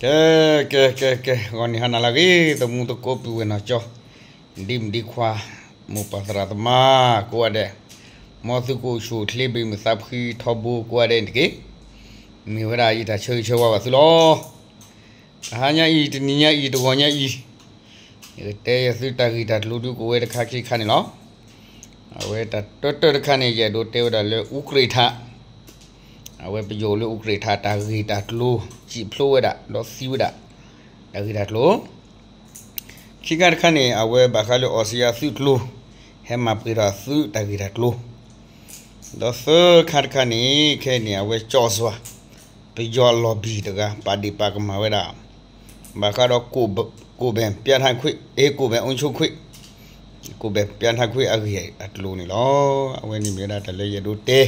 ကဲ ကဲ ကဲ ကဲ ဂီၤနံၤဟါနၤလၢအဂ့ၤ သမူသကိးပုၢ်ဝဲၢ်နီၢ်ကၠီ ဒ့မုၣ်ဒ့ခွါ မိၢ်ပၢ်သရၣ်သမါ ကိးဂၤဒဲး, မ်သုကအိၣ်ဆူၣ်အိၣ်ချ့ ဘၣ်မုာ်သးဖှံထီဘိကိးဂၤဒဲးန့ၣ်တက့ၢ်. မ့ၢ်ဝဲဒၣ်ယတၢ်ဆၢဂ့ၤဆၢဝါဘၣ်သုလီၤ. တဟါညါအံၤ တနံၤညါအံၤ တဂီၤညါအံၤ ယကတဲယသုတၢ်ဂ့ၢ်တၢ်ကျိၤဒုးကအိၣ်ဝဲတခါခံခါန့ၣ်လီၤ. အဝဲတၢ်တၢတၢတခါန့ၣ် ယအဲၣ်ဒိးတဲဝဲဒၣ်လၢအူကြ့းထး အဝဲပယီၤလၢအူကြ့းထး တၢ်ဂ့ၢ်တၢ်ကျိၤ စံၣ်ဖျိဝဲဒၣ် ဒီးသံဝဲဒၣ် တၢ်ဂ့ၢ်တၢ်ကျိၤ, ခံခါတခါန့ၣ် အဝဲဘၣ်ဃးလၢအီစံယါအသုးကျိၤ ဟဲမၤပှဲၤထီၣ်အသုးတၢ်ဂ့ၢ်တၢ်ကျိၤ, ဒီးသၢခါတခါန့ၣ် ခဲအံၤန့ၣ် အဝဲကၠီၣ်စွၣ် ပယီၤအလီၢ်ဘံၣ်တဂၤ ပာ်ဒ့ၣ်ပာ်ကမၣ်ဝဲဒၣ် ဘၣ်ဃးဒီး ကိုယ်ပိုင်ပြဌာန်းခွင့် အဲ ကိုယ်ပိုင်အုပ်ချုပ်ခွင့် ကိုယ်ပိုင်ပြဌာန်းခွင့် အဂ့ၢ်အကျိၤန့ၣ်လီၤ. အဝဲန့ၣ်မ့ၢ်ဝဲဒၣ်တၢ်လၢယအဲၣ်ဒိးတဲ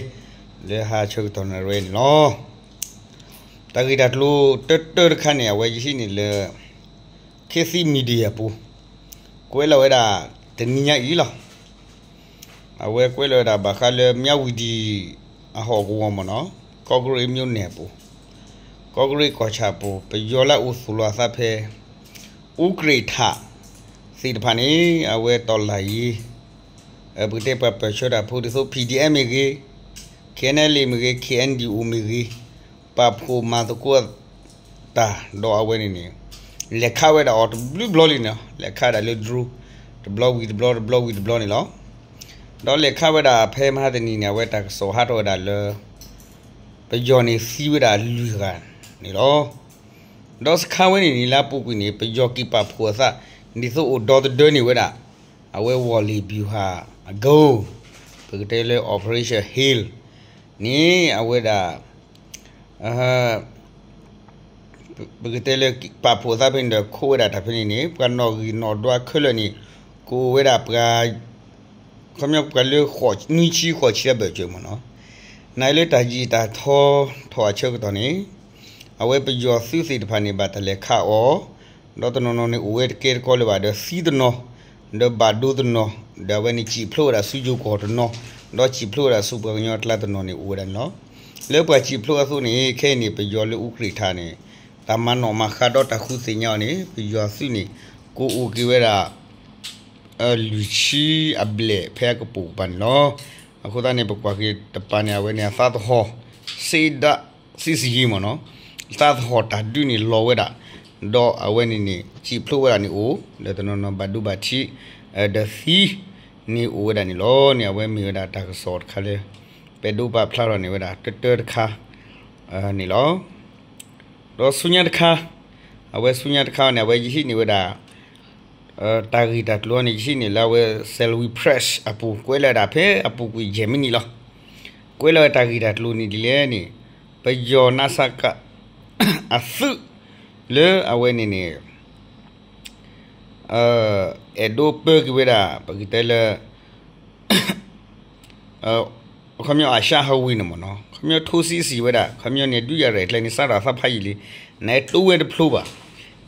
လၢဟါဆၢကတီၢ်နၣ်ရံၣ်ဝဲန့ၣ်လီၤ. တၢ်ဂ့ၢ်တၢ်ကျိၤတၢတၢတခါန့ၣ် အဝဲယဟံးန့ၢ်လၢ ခေတ်သစ် Media အပူၤ ကွဲးလီၤဝဲဒၣ် တနံၤညါအံၤလီၤ. အဝဲကွဲးလီၤဝဲဒၣ် ဘၣ်ဃးလၢ မြဝတီ အဟီၣ်ကဝီၤမ့ၢ်နီၤ ကော့ကရိတ်မြို့နယ်အပူၤ ကော့ကရိတ်ကီၢ်ဆၣ်အပူၤ ပယီၤလၢအအိၣ်သူၣ်လီၤအသးဖဲ အူကြ့းထး သ့ၣ်တဖၣ်န့ၣ် အဝဲတီၤလၢ်ယံၤ ပကတဲပှၤပၢၢ်ဆၢတၢ်ဖိဒ်သိး P D F မ့ၢ်ဂ့ၤ, K N L A မ့ၢ်ဂ့ၤ, K N D O မ့ၢ်ဂ့ၤ, ပာ်ဖှိၣ်မၤသကိးတၢ် ဒီးအဝဲန့ၣ်န့ၣ် လဲၤခးဝဲဒၣ်အီၤတဘျုးဘျီလံန့ၣ်လီၤ. လဲၤခးဒၣ်လၢ drone တဘျီဝံၤတဘျီ တဘျီဝံၤတဘျီန့ၣ်လီၤ. ဒီးလဲၤခးဝဲဒၣ်ဖဲမဟါတနံၤန့ၣ် အဝဲတၢ်ကစီၣ်ဟးထီၣ်ဝဲဒၣ်လၢ ပယီၤန့ၣ်သံဝဲဒၣ်လွံၢ်ဂၤန့ၣ်လီၤ. ဒီးစခါဝဲန့ၣ်န့ၣ် လၢအပူၤကွံာ်န့ၣ် ပယီၤက့ၤပာ်ဖှိၣ်အသး ဒ်သိးအိၣ်ဒီသဒၢန့ၢ်ဝဲဒၣ် အဝဲဝီၢ်လ့ၣ်ဘျူၤဟၣ်အကီၢ် ပကတဲလၢ Operation Hill န့ၣ် အဝဲဒၣ် ပကတဲလၢပာ်ဖှိၣ်အသးဖဲန့ၣ်ဒီး ခိးဝဲဒၣ်တၢ်ဖဲန့ၣ်န့ၣ် ပှၤနီၣ်ဂံၢ်နီၣ်ဒွးခဲလၢာ်န့ၣ် ကအိၣ်ဝဲဒၣ်ပှၤ ခီပညီပှၤလၢ နွံဆံဃိးဆံအဘၢၣ်စၢၤမ့ၢ်နီၤ. နလၢတၢ်ယံာ်တၢ်ထီထီၣ်အဆၢကတီၢ်န့ၣ် အဝဲပယီၤသုးသ့ၣ်တဖၣ်န့ၣ် ဘၣ်တၢ်လဲၤခးအီၤ ဒီးတနီၤနီၤန့ၣ်အိၣ်ဝဲတကဲတကီလၢၤဘၣ် ဒီးသံတနီၤ ဒီးဘၣ်ဒိတနီၤ ဒီးအဝဲန့ၣ်စံၣ်ဖျိဝဲဒၣ်ဆူယိၤကီၢ်တနီၤ ဒီးစံၣ်ဖျိဝဲဒၣ်ဆူပှၤကညီအကျါတနီၤန့ၣ်အိၣ်ဝဲဒၣ်န့ၣ်လီၤ. လၢပှၤစံၣ်ဖျိအသိးန့ၣ် ခဲအံၤန့ၣ် ပယီၤလၢအူကြ့းထးန့ၣ် တၢ်မၤနီၣ်မၤဃါဒီးတၢ်ဃုသ့ၣ်ညါအီၤန့ၣ် ပယီၤသုးန့ၣ် ကအိၣ်က့ၤဝဲဒၣ် လွံၢ်ဆံအဘျဲၣ်ဖဲအကပိာ်ကပၤန့ၣ်လီၤ. အဃိသတးန့ၣ် ပကွၢ်က့ၤတပၤန့ၣ် အဝဲန့ၣ်အသးသဟီၣ် စ့ဒၣ် စံစံယံမ့ၢ်နီၤ သးသဟီၣ်တၢ်ဒုးန့ၣ်လီၤဝဲဒၣ် ဒီးအဝဲန့ၣ်န့ၣ် စံၣ်ဖျိဝဲဒၣ်န့ၣ်အိၣ် ဒီးတနီၤနီၤဘၣ်ဒိဘၣ်ထံး ဒီးသံန့ၣ်အိၣ်ဝဲဒၣ်န့ၣ်လီၤန့ၣ် အဝဲမ့ၢ်ဝဲဒၣ်တၢ်ကစီၣ်တခါလၢ ပဒိးပာ်ဖျါထီၣ်န့ၢ်ဝဲဒၣ်တၢတၢတခါ န့ၣ်လီၤ. ဒီးဆူညါတခါ အဝဲဆူညါတခါန့ၣ် အဝဲယဟံးန့ၢ်ဝဲဒၣ် တၢ်ဂ့ၢ်တၢ်ကျိၤန့ၣ် ယဟံးန့ၢ်လၢအဝဲ Salween Press အပူၤ ကွဲးလီၤဝဲဒၣ်ဖဲအပူၤကွံာ်ယဲၢ်မံးနံးလီၤ. ကွဲးလီၤဝဲတၢ်ဂ့ၢ်တၢ်ကျိၤန့ၣ်ဒ်လဲၣ်န့ၣ် ပယီၤနစက အသုး လၢအဝဲန့ၣ်န့ၣ် အဲၣ်ဒိးပၢက့ၤဝဲဒၣ် ပကတဲလၢ ခီပညီအၤၡၣ်ဟီၣ်ဝ့ၢ်န့ၣ်မ့ၢ်နီၤ ခီပညီထိစံစံဝဲဒၣ် ခီပညီန့ၣ် ဒုးယၤရဲၣ်ကျဲန့ၣ် စးထီၣ်သးဖးယံာ်လံ နတိဝဲတဖျိဘၣ်.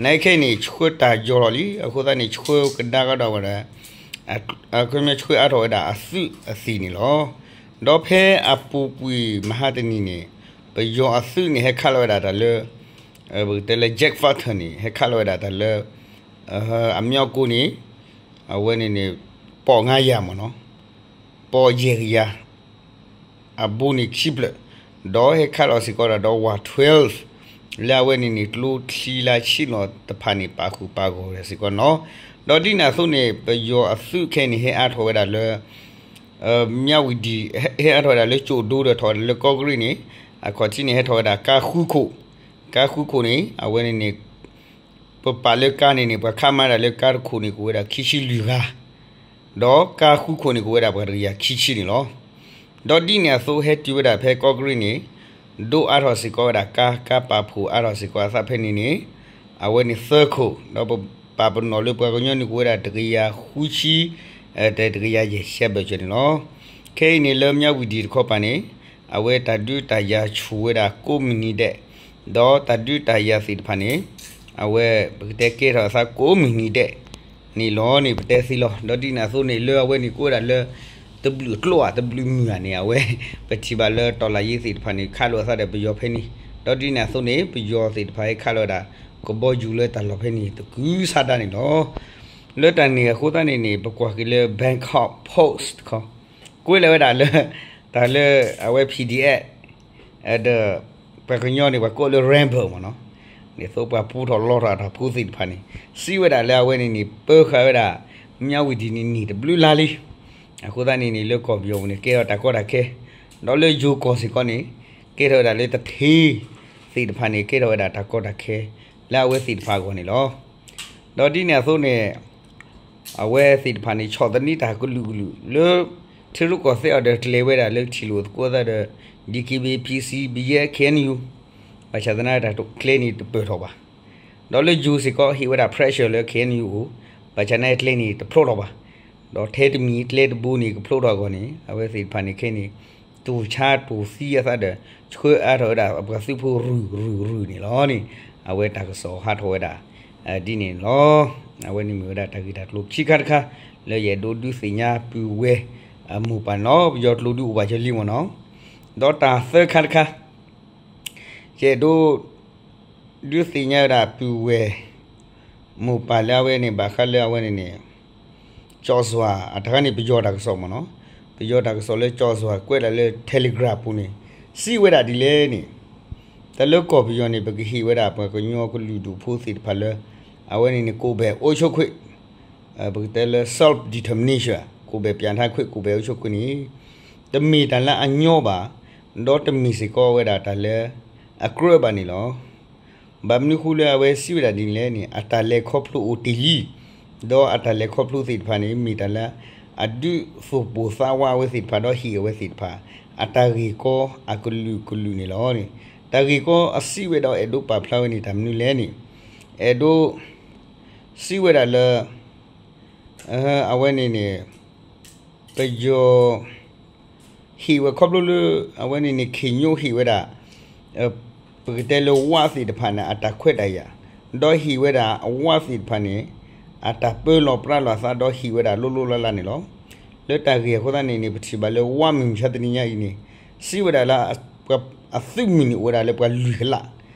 နခဲအံၤန့ၣ် ဆှၢတၢ်ယီၤလီၤလံ အဃိသတးန့ၣ် ဆှၢကဒါကဒီးဝဲဒၣ် ခီပညီဆှၢအါထီၣ်ဝဲဒၣ်အသုးအသံၣ်န့ၣ်လီၤ. ဒီးဖဲအပူၤကွံာ်မဟါတနံၤန့ၣ် ပယီၤအသုးန့ၣ် ဟဲခးလီၤဝဲဒၣ်တၢ်လၢ ပကတဲလၢ jet fighter န့ၣ် ဟဲခးလီၤဝဲဒၣ်တၢ်လၢ အမျီကိန့ၣ် အဝဲန့ၣ်န့ၣ် ပီၣ်ငါယၤမ့ၢ်နီၤ ပီၣ်ယဲၢ်ကယၤ အဘိန့ၣ်ခံဖျၢၣ် ဒီးဟဲခးလီၤစ့ၢ်ကီးဒီး ဝး twelve လၢအဝဲန့ၣ်န့ၣ် ကျိချံလါဆ့နီၤတဖၣ်န့ၣ် ပာ်ဃုာ်ပာ်ဂီၢ်ဝဲဒၣ်စ့ၢ်ကီးနီၤ. ဒီးဒ်န့ၣ်အသိးန့ၣ် ပယီၤအသုးခဲအံၤန့ၣ် ဟဲအါထီၣ်ဝဲဒၣ်လၢ မြဝတီ ဟဲအါထီၣ်ဝဲဒၣ်လၢ ကၠိၣ်ဒိ ဒီးထီၣ်ဝဲဒၣ်လၢကီၢ်ကရ့ၣ်န့ၣ် အခီၣ်ထံးန့ၣ် ဟဲထီၣ်ဝဲဒၣ်ကါဃုခိၣ်, ကါဃုခိၣ်န့ၣ် အဝဲန့ၣ်န့ၣ် ပပာ်လၢကါန့ၣ်န့ၣ် ပှၤခးမၤဒၣ်လၢကါတခိၣ်န့ၣ် ကအိၣ်ဝဲဒၣ်ခံဆံလွံၢ်ဂၤ ဒီးကါဃုခိၣ်န့ၣ် ကအိၣ်ဝဲဒၣ်ပှၤတကယၤခံဆံန့ၣ်လီၤ. ဒီးဒ်န့ၣ်အသိးဟဲတုၤဝဲဒၣ်ဖဲကီၢ်ကရ့ၣ်န့ၣ် ဒိးအါထီၣ်စ့ၢ်ကီးဝဲဒၣ်ကါ, ကါပာ်ဖှိၣ်အါထီၣ်စ့ၢ်ကီးအသးဖဲန့ၣ်န့ၣ် အဝဲန့ၣ်သၢခိၣ်, ဒီးပပာ်ပနီၣ်လၢပှၤကညီန့ၣ် ကအိၣ်ဝဲဒၣ်တကယၤဃုဆံ, တကယၤယဲၢ်ဆံဘၢၣ်စၢၤန့ၣ်လီၤ. ခဲအံၤန့ၣ်လၢ မြဝတီ တခီပၤန့ၣ် အဝဲတၢ်ဒုးတၢ်ယၤဆူၣ်ဝဲဒၣ်ကိးမုၢ်နံၤဒဲး, ဒီးတၢ်ဒုးတၢ်ယၤသ့ၣ်တဖၣ်န့ၣ် အဝဲပကတဲကဲထီၣ်အသးကိးမုၢ်နံၤဒဲးန့ၣ်လီၤန့ၣ် ပတဲသ့လီၤ. ဒီးဒ်န့ၣ်အသိးန့ၣ် လၢအဝဲန့ၣ်ကအိၣ်ဝဲဒၣ်လၢ တဘျုးကျိဧါ တဘျုးမုၢ်ဧါန့ၣ် အဝဲ ပထံၣ်ဘၣ်လၢ တော်လှန်ရေး သ့ၣ်တဖၣ်န့ၣ် ခးလိာ်အသးဒီးပယီၤဖဲန့ၣ် ဒီးဒ်န့ၣ်အသိးန့ၣ် ပယီၤသ့ၣ်တဖၣ်ဟဲခးလီၤဝဲဒၣ် ကဘီယူၤလၢတၢ်လီၢ်ဖဲန့ၣ် သကုၤဆးဒးန့ၣ်လီၤ. လၢတၢ်န့ၣ်အဃိသတးန့ၣ်န့ၣ် ပကွၢ်က့ၤလၢ Bangkok Post တခီ, ကွဲးလီၤဝဲဒၣ်လၢ တၢ်လၢအဝဲ P D F ဒီး ပှၤကညီန့ၣ် ပှၤကိးလၢ rebel မ့ၢ်နီၤ, ဒ်သိးပှၤပူထီၣ်လီထီၣ်အတၢ်ဖိသ့ၣ်တဖၣ်န့ၣ် စံးဝဲဒၣ်လၢအဝဲန့ၣ်န့ၣ် ပၢဃာ်ဝဲဒၣ် မြဝတီ န့ၣ် နံၣ်တဘျုးလါလံ. အဃိသတးန့ၣ်န့ၣ် လၢကီၢ်ပယီၤပူၤန့ၣ် ကဲထီၣ်တၢ်ကီတၢ်ခဲ, ဒီးလၢယိၤကီၢ်စ့ၢ်ကီးန့ၣ် ကဲထီၣ်ဝဲဒၣ်လၢတထ့သ့ၣ်တဖၣ်န့ၣ် ကဲထီၣ်ဝဲဒၣ်တၢ်ကီတၢ်ခဲ လၢအဝဲသ့ၣ်တဖၣ်အဂီၢ်န့ၣ်လီၤ. ဒီးဒ်န့ၣ်အသိးန့ၣ် အဝဲသ့ၣ်တဖၣ်န့ၣ် ဆီၣ်သနံးတၢ်ကလုာ်ကလုာ်လၢ ထံရူၢ်ကီၢ်သဲးအီၤဒီး ကျဲၤဝဲဒၣ်လၢထံၣ်လိာ်သကိးသးဒီး D K B A, P C, B G F, K N U, ဘၣ်ဆၣ်သနာ်က့တၢ်ကျဲန့ၣ်တပၢၢ်ထီၣ်ဘၣ်. ဒီးလၢယိၤစ့ၢ်ကီး ဟ့ၣ်ဝဲဒၣ် pressure လၢ K N U အိၣ်, ဘၣ်ဆၣ်သနာ်က့ကျဲန့ၣ်တဖျိးထီၣ်ဘၣ်. ဒီးထဲတမံၤကျဲတဘိန့ၣ် ကဖျိးထီၣ်အဂီၢ်န့ၣ် အဝဲသ့ၣ်တဖၣ်န့ၣ်ခဲန့ၣ် တူၢ်ဆါတူၢ်သံအသးဒီး ဆှၢအါထီၣ်ဝဲဒၣ်အပှၤသုးဖိရုၢ်ရုၢ်ရုၢ်န့ၣ်လီၤန့ၣ် အဝဲတၢ်ကစီၣ်ဟးထီၣ်ဝဲဒၣ် ဒ်န့ၣ်လီၤ. အဝဲန့ၣ်မ့ၢ်ဝဲဒၣ်တၢ်ဂ့ၢ်တၢ်ကျိၤခံခါတခါ လၢယအဲၣ်ဒိးဒုးသ့ၣ်ညါပုၢ်ဝဲၢ် အမိၢ်ပၢ်န့ၣ်လီၤ. ပယီၤကျိာ်ဒုးအိၣ်ဘၣ်ယလံမ့ၢ်နီၤ. ဒီးတၢ်သၢခါတခါ ယအဲၣ်ဒိး ဒုးသ့ၣ်ညါဝဲဒၣ်ပုၢ်ဝဲၢ် မိၢ်ပၢ်လၢအဝဲန့ၣ် ဘၣ်ဃးလၢအဝဲန့ၣ်န့ၣ် ကၠီၣ်စွၤ အတခါန့ၣ် ပယီၤတၢ်ကစီၣ်မ့ၢ်နီၤ, ပယီၤတၢ်ကစီၣ်လၢကၠီၣ်စွၤ ကွဲးဒၣ်လၢ Telegram ပူၤန့ၣ် စံးဝဲဒၣ်ဒ်လဲၣ်န့ၣ်, တၢ်လၢကီၢ်ပယီၤန့ၣ် ပကဟ့ၣ်ဝဲဒၣ်ပှၤကညီကလုာ်ဒူၣ်ဖိသ့ၣ်တဖၣ်လၢ အဝဲန့ၣ်န့ၣ် ကိုယ်ပိုင်အုပ်ချုပ်ခွင့် ပကတဲလၢ self determination ကိုယ်ပိုင်ပြဌာန်းခွင့် ကိုယ်ပိုင်အုပ်ချုပ်ခွင့် န့ၣ် တမ့ၢ်တၢ်လၢအညီဘၣ်, ဒီးတမ့ၢ်စ့ၢ်ကီးဝဲဒၣ်တၢ်လၢအကြၢးဘၣ်န့ၣ်လီၤ. ဘၣ်မနုၤဃိလၢအဝဲစံးဝဲဒၣ်ဒ်န့ၣ်လဲၣ်န့ၣ် အတၢ်လဲၤခီဖျိအိၣ်တ့ၢ်လံ, ဒီးအတၢ်လဲၤခီဖျိသ့ၣ်တဖၣ်န့ၣ် မ့ၢ်တၢ်လၢအဒုးသိၣ်ပိၢ်သးဝးအဝဲသ့ၣ်တဖၣ် ဒီးဟ့ၣ်အဝဲသ့ၣ်တဖၣ် အတၢ်ဂ့ၢ်ကီအကလုာ်ကလုာ်န့ၣ်လီၤ. တၢ်ဂ့ၢ်ကီအစံးဝဲဒီးအဲၣ်ဒိးပာ်ဖျါဝဲန့ၣ် တၢ်မနုၤလဲၣ်န့ၣ် အဲၣ်ဒိး စံးဝဲဒၣ်လၢ အဝဲန့ၣ်န့ၣ် ပယီၤ ဟ့ၣ်ဝဲခီဖျိလၢ အဝဲန့ၣ်န့ၣ် ခ့ၣ်ညိဟ့ၣ်ဝဲဒၣ် ပကတဲလၢဝၣ်သ့ၣ်တဖၣ်န့ၣ် အတၢ်ခွဲးတၢ်ယာ်, ဒီးဟ့ၣ်ဝဲဒၣ်အဝၣ်သ့ၣ်တဖၣ်န့ၣ် အတၢ်ပၢလီၤပြးလီၤသး ဒီးဟ့ၣ်ဝဲဒၣ်လိၣ်လိၣ်လၢ်လၢ်န့ၣ်လီၤ. လၢတၢ်ဂ့ၢ်အဃိသတးန့ၣ်န့ၣ် ပထံၣ်ဘၣ်လၢဝၣ်မုၢ်မဆါတနံၤညါအံၤန့ၣ် စံးဝဲဒၣ်လၢ အသုးမုၢ်န့ၣ်အိၣ်ဝဲဒၣ်လၢပှၤလွံၢ်ကလး,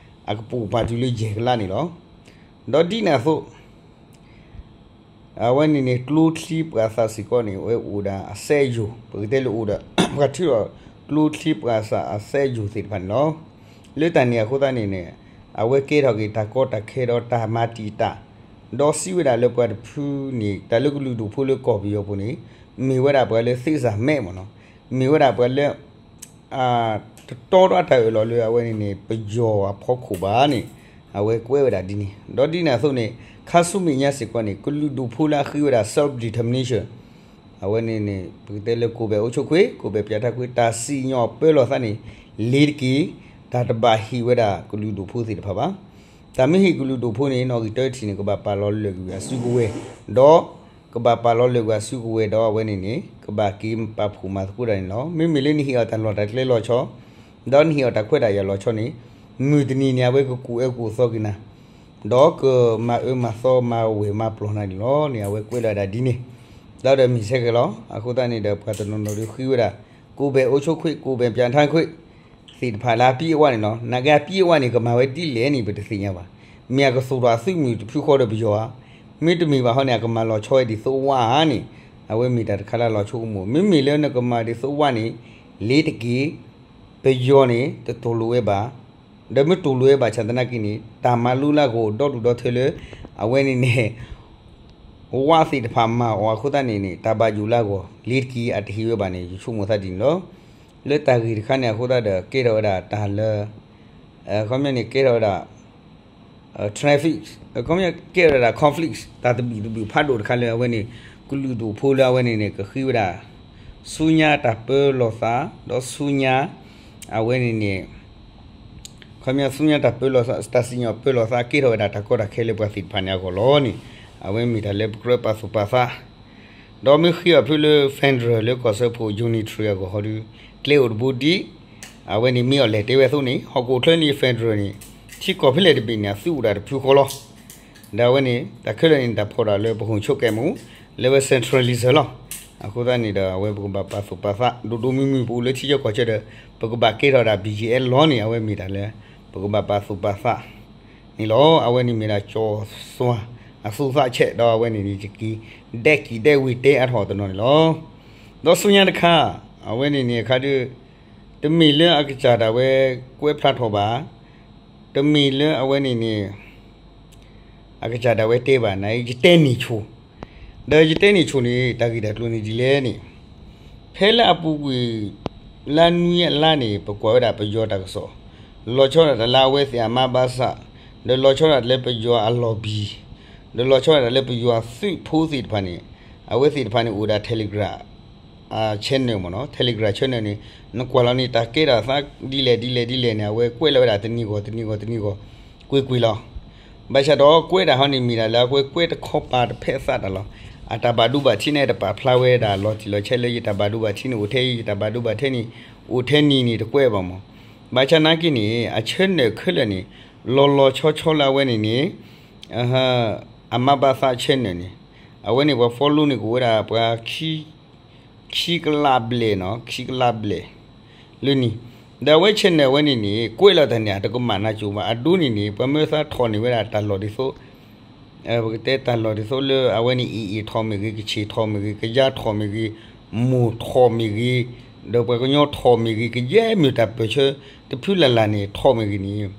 အကပိာ်ပာ်တုၤလၢယဲၢ်ကလးန့ၣ်လီၤ. ဒီးဒ်န့ၣ်အသိး အဝဲန့ၣ်န့ၣ် ကျိချံပှၤသးစ့ၢ်ကီးန့ၣ် အဝဲအိၣ်ဒၣ်အစဲယိၤ, ပကတဲလၢအိၣ်ဒီး ပှၤထုးဒီးကျိချံပှၤသးအစဲယိၤသ့ၣ်တဖၣ်န့ၣ်လီၤ. လၢတၢ်န့ၣ်အဃိသတးန့ၣ်န့ၣ် အဝဲကဲထီၣ်က့ၤတၢ်ကီတၢ်ခဲဒီးတၢ်မၤတံာ်တာ်, ဒီးစံးဝဲဒၣ်လၢပှၤတဖုန့ၣ် တၢ်လၢကလုာ်ဒူၣ်ဖိလၢကီၢ်ပယီၤပူၤန့ၣ် မ့ၢ်ဝဲဒၣ်ပှၤလၢသ့ၣ်စၢ်မဲမ့ၢ်နီၤ, မ့ၢ်ဝဲဒၣ်ပှၤလၢ တတီဒီးတၢ်အၢၣ်လီၤလၢအဝဲန့ၣ်န့ၣ် ပယီၤအဖီခိၣ်ဘၣ်န့ၣ် အဝဲကွဲးဝဲဒၣ်ဒ်န့ၣ်. ဒီးဒ်န့ၣ်အသိးန့ၣ် ခါဆူမဲာ်ညါစ့ၢ်ကီးန့ၣ် ကလုာ်ဒူၣ်ဖိလၢအဃ့ဝဲဒၣ် self determination အဝဲန့ၣ်န့ၣ် ပကတဲလၢ ကိုယ်ပိုင်အုပ်ချုပ်ခွင့် ကိုယ်ပိုင်ပြဋ္ဌာန်းခွင့် တၢ်စံၣ်ညီၣ်ပၢလီၤသးန့ၣ် လ့ၤတက့ၢ်. တၢ်တဘၣ်ဟ့ၣ်ဝဲဒၣ်ကလုာ်ဒူၣ်ဖိသ့ၣ်တဖၣ်ဘၣ်. တၢ်မ့ၢ်ဟ့ၣ်ကလုာ်ဒူၣ်ဖိန့ၣ် နီၣ်ဂံၢ်တၢထံၣ်န့ၣ် ကဘၣ်ပာ်လီၤလၢာ်ကွံာ်အစုကဝဲၤ, ဒီး ကဘၣ်ပာ်လီၤလၢာ်ကွံာ်အစုကဝဲၤဒီးအဝဲန့ၣ်န့ၣ် ကဘၣ်က့ၤပာ်ဖှိၣ်မၤသကိးတၢ်န့ၣ်လီၤ. မ့မ့ၢ်လၢနဟ့ၣ်အီၤတၢ်လီၢ်တၢ်ကျဲလီၤဆီ ဒီးနဟ့ၣ်အီၤတၢ်ခွဲးတၢ်ယာ်လီၤဆီန့ၣ် မုၢ်တနံၤန့ၣ် အဝဲကကူၣ်အၢကူၣ်သီက့ၤနၤ ဒီးကမၤအၢမၤသီမၤဝဲၢ်မၤပျီၢ်နၤန့ၣ်လီၤန့ၣ် အဝဲကွဲးလီၤဝဲဒၣ်ဒ်န့ၣ်. ဒီးဒီးမ့ၢ်ဆဲးကဲလီၤ. အဃိသတးန့ၣ်ဒီး ပှၤတနီၤနီၤဒီးဃ့ဝဲဒၣ် ကိုယ်ပိုင်အုပ်ချုပ်ခွင့် ကိုယ်ပိုင်ပြဋ္ဌာန်းခွင့် သ့ၣ်တဖၣ်လၢအပြည့်အဝန့ၣ်လီၤ. နာ်က့အပြည့်အဝန့ၣ် ကမၤဝဲဒ်လဲၣ်န့ၣ် ပတသ့ၣ်ညါဘၣ်. မ့ၢ်အကသိၣ်ထီၣ်အသုးမုၢ်တဖုဃီဒီးပယီၤဧါ, မ့တမ့ၢ်ဘၣ်ဟီန့ၣ် အကမၤလီၤဆီဝဲဒ်သိးဝၣ်ဧါန့ၣ် အဝဲမ့ၢ်တၢ်တခါလၢလီၤဆိကမိၣ်. မ့မ့ၢ်လၢနကမၤဒ်သိးဝၣ်န့ၣ် လ့ၤတက့ၢ်. ပယီၤန့ၣ် တတူၢ်လိာ်ဝဲဘၣ်, ဒီးမ့ၢ်တူၢ်လိာ်ဝဲဘၣ်ဆၣ်သနာ်က့န့ၣ် တၢ်မၤလိလၢအဂီၢ်ဒီဒူၣ်ဒီထၢလၢ အဝဲန့ၣ်န့ၣ် ဝၣ်သ့ၣ်တဖၣ်မၤအီၤအဃိသတးန့ၣ်န့ၣ် တၢ်ဘၣ်ယိၣ်လၢအဂီၢ် လ့ၤတက့ၢ်အတဟ့ၣ်ဝဲဘၣ်န့ၣ် ယဆိကမိၣ်သးဒ်န့ၣ်လီၤ. လၢတၢ်ဂ့ၢ်တခါန့ၣ်အဃိသတးဒီး ကဲထီၣ်ဝဲဒၣ်တၢ်လၢ ခီပညီန့ၣ် ကဲထီၣ်ဝဲဒၣ် traffic ခီပညီကဲထီၣ်ဝဲဒၣ် conflict တၢ်သဘံၣ်သဘုၣ်ဖးဒိၣ်တခါလၢအဝဲန့ၣ် ကလုာ်ဒူၣ်ဖိလၢအဝဲန့ၣ်န့ၣ် ကဃ့ဝဲဒၣ် ဆူညါတၢ်ပၢလီၤသး ဒီးဆူညါ အဝဲန့ၣ်န့ၣ် ခီပညီဆူညါတၢ်ပၢလီၤသး တၢ်စံၣ်ညီၣ်ပၢလီၤသး ကဲထီၣ်ဝဲဒၣ်တၢ်ကီတၢ်ခဲလၢပှၤသ့ၣ်တဖၣ်န့ၣ်အဂီၢ်လီၤန့ၣ် အဝဲမ့ၢ်တၢ်လၢပကြၢးပာ်သူၣ်ပာ်သး ဒီးမ့ၢ်ဃ့အီၤဖုလၢ federal လၢကီၢ်စၢဖှိၣ် unitary အဂီၢ်ဟီဒီး ကျဲအိၣ်တဘိဒံး အဝဲန့ၣ်မ့ၢ်အီၤလဲၣ်တဲဝဲအသိးန့ၣ် ဟီၣ်ခိၣ်ချၢန့ၣ် federal န့ၣ် ထံကီၢ်ဖဲလဲၣ်တဘ့ၣ်န့ၣ် အသုအိၣ်ဒၣ်တဖုဃီလီၤ. ဒီးအဝဲန့ၣ် တၢ်ခဲလၢာ်န့ၣ် တၢ်ဖီၣ်ဒၣ်လၢပဟိၣ်ဆိးကဲမူ လၢဝဲ centralism လီၤ. အဃိသတးန့ၣ်ဒီး အဝဲပကဘၣ်ပာ်သူၣ်ပာ်သး ဒိၣ်ဒိၣ်မုၢ်မုၢ် ပအိၣ်လၢထံကၠီကီၢ်ဆၢဒီး ပကဘၣ်ကဲထီၣ်ဒၣ် BGF လီၤန့ၣ် အဝဲမ့ၢ်တၢ်လၢ ပကဘၣ်ပာ်သူၣ်ပာ်သးန့ၣ်လီၤ. အဝဲန့ၣ်မ့ၢ်ဒၣ်ကၠီၤစွၤအသူသးဆဲး ဒီးအဝဲန့ၣ်န့ၣ် ယက့ၤဒဲက့ၤဒဲဝ့ၤတဲအါထီၣ်တနီၤန့ၣ်လီၤ. ဒီးဆူညါတခါ အဝဲန့ၣ်န့ၣ်အခါဒီး တမ့ၢ်လၢအကစၢ်ဒၣ်ဝဲကွဲးဖျါထီၣ်ဘၣ်, တမ့ၢ်လၢအဝဲန့ၣ်န့ၣ် အကစၢ်ဒၣ်ဝဲတဲဘၣ် နယတဲန့ၢ်ဆိ, ဒီးယတဲန့ၢ်ဆိန့ၣ် တၢ်ဂ့ၢ်တၢ်ကျိၤန့ၣ်ဒ်လဲၣ်န့ၣ်, ဖဲလၢအပူၤကွံာ် လါနွံအလါန့ၣ် ပကွၢ်ဝဲဒၣ်ပယီၤတၢ်ကစီၣ်, လီၤဆီဒၣ်တၢ်လၢအဝဲသ့ၣ်အမါဘၣ်ဆၣ်, ဒီးလီၤဆီဒၣ်တၢ်လၢပယီၤအလီၢ်ဘံၣ်, ဒီးလီၤဆီဒၣ်တၢ်လၢပယီၤအသုးဖိသ့ၣ်တဖၣ်န့ၣ်, အဝဲသ့ၣ်တဖၣ်န့ၣ်အိၣ်ဒၣ် Telegram channel မ့ၢ်နီၤ, Telegram channel န့ၣ် နကွၢ်လီၤန့ၣ် တၢ်ကဲထီၣ်အသးဒ်လဲၣ်ဒ်လဲၣ်ဒ်လဲၣ်န့ၣ် အဝဲကွဲးလီၤဝဲဒၣ်တနံၤဂီၢ်တနံၤဂီၢ်တနံၤဂီၢ် ကွ့ၢ်ကွ့ၢ်လီၤ. ဘၣ်ဆၣ်ဒီးကွဲးတၢ်ဟီန့ၣ် မ့ၢ်ဒၣ်လၢအကွဲးကွဲးတခီပၤတဖဲးသးတၢ်လီၤ. အတၢ်ဘၣ်ဒိဘၣ်ထံးန့ၣ် တပာ်ဖျါဝဲဒၣ်လီၤတံၢ်လီၤဆဲးလၢ ယတၢ်ဘၣ်ဒိဘၣ်ထံးန့ၣ်အိၣ်ထဲအံၤ, ယတၢ်ဘၣ်ဒိဘၣ်ထံးန့ၣ် အိၣ်ထဲနံၤန့ၣ် တကွဲးဘၣ်မး. ဘၣ်ဆၣ်နာ်က့န့ၣ် အ channel ခဲလၢာ်န့ၣ် လီၤလီၤဆီဆီလၢအဝဲန့ၣ်န့ၣ် အမါဘၣ်သး channel န့ၣ် အဝဲန့ၣ်ပှၤ follow န့ၣ်ကအိၣ်ဝဲဒၣ်ပှၤ ခံကလးဘျဲၣ်နီၤ, ခံကလးဘျဲၣ်လၢနံၤ, ဒီးအဝဲ channel ဝဲန့ၣ်န့ၣ် ကွဲးလီၤတၢ်န့ၣ် အတကမၣ်နၢ်ကၠိဘၣ်. အဒိန့ၣ်န့ၣ် ပှၤမၢသးထီၣ်န့ၢ်ဝဲဒၣ်တၢ်လီၢ်ဒ်သိး ပကတဲတၢ်လီၢ်ဒ်သိးလၢအဝဲန့ၣ် AA ထီၣ်မ့ၢ်ဂ့ၤ, ကချ့ၣ်ထီၣ်မ့ၢ်ဂ့ၤ, ကယါထီၣ်မ့ၢ်ဂ့ၤ, မိၢ်ထီၣ်မ့ၢ်ဂ့ၤ, ဒီးပှၤကညီထီၣ်မ့ၢ်ဂ့ၤ, ကယဲၢ်မ့ၢ်တၢ်ပၢၢ်ဆၢတဖုလၢ်လၢ်န့ၣ် ထီၣ်မ့ၢ်ဂ့ၤန့ၣ်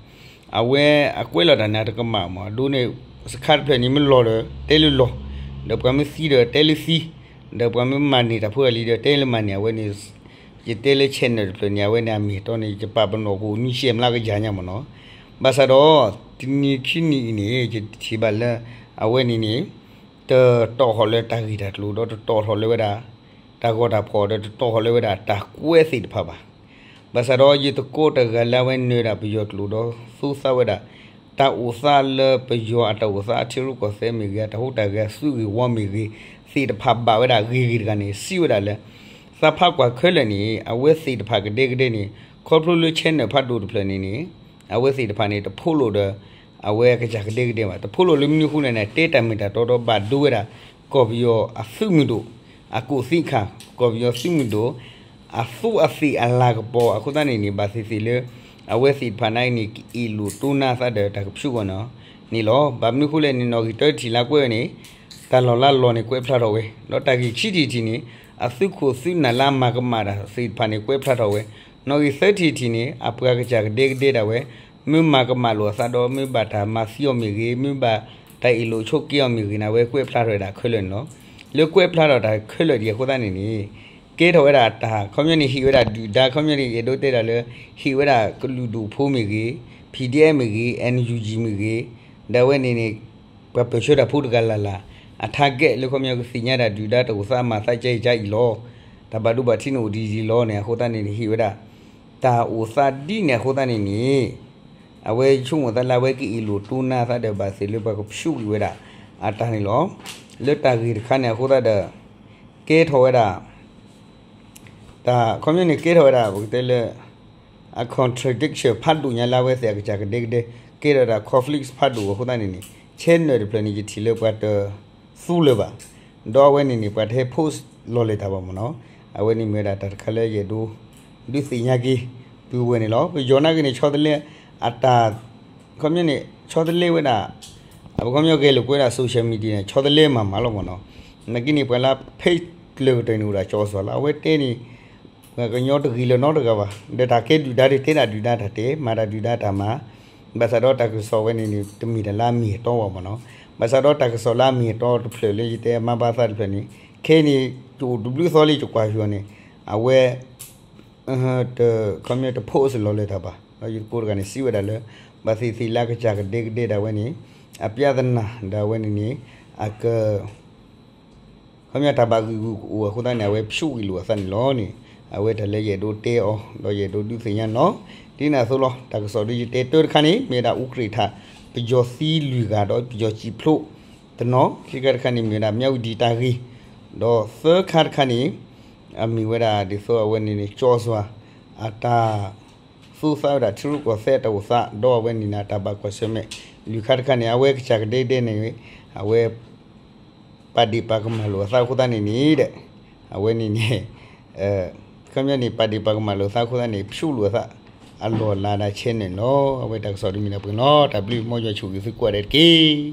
အဝဲအကွဲးလီၤတၢ်န့ၣ် အတကမၣ်မး. အဒိန့ၣ် စခါတဖျၢၣ်န့ၣ်မ့ၢ်လီၤဒီး တဲလၢလီၤ, ဒီးပှၤမ့ၢ်သံဒီးတဲလၢသံ, ဒီးပှၤမ့ၢ်မၤန့ၢ်တၢ်ဖိတၢ်လံၤဒီးတဲလၢမၤန့ၢ်. အဝဲန့ၣ် ယတဲလၢ channel တဖျၢၣ်န့ၣ် အဝဲန့ၣ်အမ့ၢ်အတီန့ၣ် ယပာ်ပနီၣ်ကအိၣ်နွံဆံမျးကယၤညါမ့ၢ်နီၤ. ဘၣ်ဆၣ်ဒီး တနံၤခံနံၤအံၤန့ၣ် ယထံၣ်ဘၣ်လၢ အဝဲန့ၣ်န့ၣ် တတီၣ်ထီၣ်လၢတၢ်ဂ့ၢ်တၢ်ကျိၤဒီး တတီၣ်ထီၣ်လၢဝဲဒၣ် တၢ်ဂီၤတၢ်ဖီၣ်ဒီး တတီၣ်ထီၣ်လၢဝဲဒၣ်တၢ်ကွဲးသ့ၣ်တဖၣ်ဘၣ်. ဘၣ်ဆၣ်ဒီးယသကိးတဂၤလၢအဝဲနၢၤဒၣ်ပယီၤကျိာ်ဒီး သူသးဝဲဒၣ် တၢ်အိၣ်သးလၢပယီၤအတၢ်အိၣ်သးအထံရူၢ်ကီၢ်သဲးမ့ၢ်ဂ့ၤ, အတၢ်ဟူးတၢ်ဂဲၤအစုဂ့ၤဝီမ့ၢ်ဂ့ၤ သ့ၣ်တဖၣ်ဘၣ်ဝဲဒၣ်ဂ့ၤဂ့ၤတဂၤန့ၣ် စံးဝဲဒၣ်လၢ သးဖးကွၢ်ခဲလၢာ်န့ၣ် အဝဲသ့ၣ်တဖၣ်ကဒဲကဒဲန့ၣ် ခီဖျိလၢ channel ဖးဒိၣ်တဖျၢၣ်န့ၣ်န့ၣ် အဝဲသ့ၣ်တဖၣ်န့ၣ် တဖိးလိာ်ဒီး အဝဲအကစၢ်ကဒဲကဒဲဘၣ်. တဖိးလိာ်လၢမနုၤအဃိလဲၣ်န့ၣ် တဲတၢ်မ့ၢ်တၢ်တီဒီးဘၣ်ဒိဝဲဒၣ် ကီၢ်ပယီၤအသုးမုၢ်ဒိၣ် အကိးသံခါ, ကီၢ်ပယီၤသုးမုၢ်ဒိၣ် အသူးအသ့ၣ်အလၤကပီၤအဃိသတးန့ၣ်န့ၣ် ဘၣ်သ့ၣ်သ့ၣ်လၢ အဝဲသ့ၣ်တဖၣ်န့ၣ်န့ၣ် ကအ့ၣ်လိာ်တိၢ်နါသးဒီးတၢ်ကဖၠူၣ်ဂီၢ်န့ၣ်လီၤ. ဘၣ်မနုၤအဃိလဲၣ်န့ၣ် နီၣ်ဂံၢ်တၢတထံၣ်လၢကွဲးဝဲန့ၣ် တၢ်လီၢ်လၢလီၢ်န့ၣ် ကွဲးဖျါထီၣ်ဝဲ, ဒီးတၢ်ဂ့ၢ်ခံထံၣ်တထံၣ်န့ၣ် အသုးခိၣ်သုးနၢ်လၢအမၤကမၣ်တၢ်သ့ၣ်တဖၣ်န့ၣ် ကွဲးဖျါထီၣ်ဝဲ, နီၣ်ဂံၢ်သၢထံၣ်တထံၣ်န့ၣ် အပှၤကစၢ်ကဒဲကဒဲဒၣ်ဝဲ မ့ၢ်မၤကမၣ်လိာ်အသးဒီး မ့ၢ်ဘၣ်တၢ်မၤသံအီၤမ့ၢ်ဂ့ၤ, မ့ၢ်ဘၣ်တၢ်အ့ၣ်လိာ်ဆိးက့အီၤမ့ၢ်ဂ့ၤန့ၣ် အဝဲကွဲးဖျါထီၣ်ဝဲဒၣ်ခဲလၢာ်န့ၣ်လီၤ. လၢကွဲးဖျါထီၣ်တၢ်ခဲလၢာ်ဒံးအဃိသတးန့ၣ်န့ၣ် ကဲထီၣ်ဝဲဒၣ်တၢ် ခီပညီန့ၣ် ဟ့ၣ်ဝဲဒၣ်ဒုၣ်ဒါ ခီပညီန့ၣ် ယအဲၣ်ဒိးတဲဒၣ်လၢ ဟ့ၣ်ဝဲဒၣ်ကလုာ်ဒူၣ်ဖိမ့ၢ်ဂ့ၤ, PDF မ့ၢ်ဂ့ၤ, NUG မ့ၢ်ဂ့ၤ, ဒီးအဝဲန့ၣ်န့ၣ် ပှၤပၢၢ်ဆၢတၢ်ဖိတဂၤလၢ်လၢ် အ target လၢခီပညီကသ့ၣ်ညါဒၣ်ဒုၣ်ဒါတၢ်အိၣ်သးအမၤသးကဲအံၤကဲအံၤလီၤ. တၢ်ဘၣ်ဒိဘၣ်ထံးန့ၣ်အိၣ်ဒ်အံၤလီၤန့ၣ် အဃိသတးန့ၣ်န့ၣ် ဟ့ၣ်ဝဲဒၣ် တၢ်အိၣ်သးဒ်န့ၣ်အဃိသတးန့ၣ်န့ၣ် အဝဲဆိကမိၣ်သးလၢအဝဲကအ့ၣ်လိာ်တိၢ်နါသးဒီး ဘၣ်သ့ၣ်လၢပှၤကဖၠူးကွံာ်ဝဲဒၣ်အတၢ်န့ၣ်လီၤ. လၢတၢ်ဂ့ၢ်တခါန့ၣ်အဃိသတးဒီး ကဲထီၣ်ဝဲဒၣ် တၢ်ခီပညီန့ၣ် ကဲထီၣ်ဝဲဒၣ် ပကတဲလၢ အ contradiction ဖးဒိၣ်ညါလၢအဝဲသ့ၣ်အကစၢ်ကဒဲကဒဲ ကဲထီၣ်ဝဲဒၣ် conflict ဖးဒိၣ်အဃိသတးန့ၣ်န့ၣ် channel တဖျၢၣ်န့ၣ် ယထံၣ်လၢပှၤတသူလၢၤဘၣ်. ဒီးအဝဲန့ၣ်န့ၣ် ပှၤတဟဲ post လီၤလဲၤတၢ်ဘၣ်မ့ၢ်နီၤ. အဝဲန့ၣ်မ့ၢ်ဝဲဒၣ်တၢ်တခါလၢယအဲၣ်ဒိး ဒုးသ့ၣ်ညါက့ၤ ပုၢ်ဝဲၢ်န့ၣ်လီၤ. ပယီၤနာ်က့န့ၣ် ဆီတလဲအတၢ် ခီပညီန့ၣ် ဆီတလဲဝဲဒၣ် အပခီပညီဂဲၤလိာ်ကွဲဒၣ် social media န့ၣ် ဆီတလဲမၤမၤလီၤမ့ၢ်နီၤ. နာ်က့န့ၣ် ပှၤလၢ page ကျၢၤကတၢၢ်န့ၣ်အိၣ်ဒၣ်ကၠီၤစွၤလၢအဝဲတဲန့ၣ် ပှၤကညီတဂ့ၤလၢၤနီတဂၤဘၣ်. ဒီးတၢ်ကဲဒုၣ်ဒါဒီး တဲဒၣ်ဒုၣ်ဒါတၢ်တဲ မၤတၢ်ဒုၣ်ဒါတၢ်မၤ ဘၣ်ဆၣ်ဒီးတၢ်ကစီၣ်ဝဲန့ၣ်န့ၣ် တမ့ၢ်တၢ်လၢအမ့ၢ်အတီဘၣ်မ့ၢ်နီၤ. ဘၣ်ဆၣ်ဒီးတၢ်ကစီၣ်လၢအမ့ၢ်အတီတဖျၢၣ်လၢယတဲအမါဘၣ်သးတဖျၢၣ်န့ၣ် ခဲအံၤန့ၣ် ယအိၣ်တဘျုးသီလၢယကွၢ်ဃုာ်အီၤန့ၣ် အဝဲ တ ခီပညီတ post လီၤလၢၤတၢ်ဘၣ်. ဒီးယသကိးတဂၤန့ၣ် စံးဝဲဒၣ်လၢ ဘၣ်သ့ၣ်သ့ၣ်လၢအကစၢ်ကဒဲကဒဲဒၣ်ဝဲန့ၣ် အပြဿနာ ဒၣ်ဝဲန့ၣ်န့ၣ် အက ခီပညီတၢ်ဘၣ်ဂံာ်ဂူာ်ကအိၣ်အဃိသတးန့ၣ် အဝဲဖျိးဂံာ်လိာ်အသးန့ၣ်လီၤန့ၣ် အဝဲတၢ်လၢယအဲၣ်ဒိးတဲအီၤ ဒီးယအဲၣ်ဒိးဒုးသ့ၣ်ညါန့ၣ်လီၤ. ဒ်န့ၣ်အသိးလီၤ တၢ်ကစီၣ်ဒီးယတဲတၢတခါန့ၣ် မ့ၢ်ဝဲဒၣ်အူကြ့ၣ်ထၣ် ပယီၤသံလွံၢ်ဂၤဒီးပယီၤစံာ်ဖျိးတနီၤ ခံခါတခါန့ၣ် မ့ၢ်ဝဲဒၣ်မၠၣ်ဝတံၣ်တၢ်ဂ့ၢ် ဒီးသၢခါတခါန့ၣ် အမ့ၢ်ဝဲဒၣ်ဒ်သိးအဝဲန့ၣ်န့ၣ် ကၠီၤစွၤ အတၢ် သူသးဝဲဒၣ်ထံရူၢ်ကီၢ်သဲးအတၢ်အိၣ်သး ဒီးအဝဲန့ၣ်န့ၣ် အတၢ်ဘၣ်ကွၢ်ဆၢၣ်မဲာ် လွံၢ်ခါတခါန့ၣ် အဝဲကစၢ်ကဒဲကဒဲန့ၣ် အဝဲ ပာ်ဒ့ၣ်ပာ်ကမၣ်လိာ်အသးအဃိသတးန့ၣ်န့ၣ်ဒီး အဝဲန့ၣ်န့ၣ် ခီပညီန့ၣ် ပာ်ဒ့ၣ်ပာ်ကမၣ်လိာ်သးအဃိသတးန့ၣ် ဖျိးလိာ်အသး အလီၢ်လၤဒၣ် channel န့ၣ်လီၤ. အဝဲတၢ်ကစီၣ်တမံၤလၢပှဲၤလီၤ. တၢ်ဘျုး မ်ယွၤဆိၣ်ဂ့ၤသုကိးဂၤဒဲးတက့ၢ်.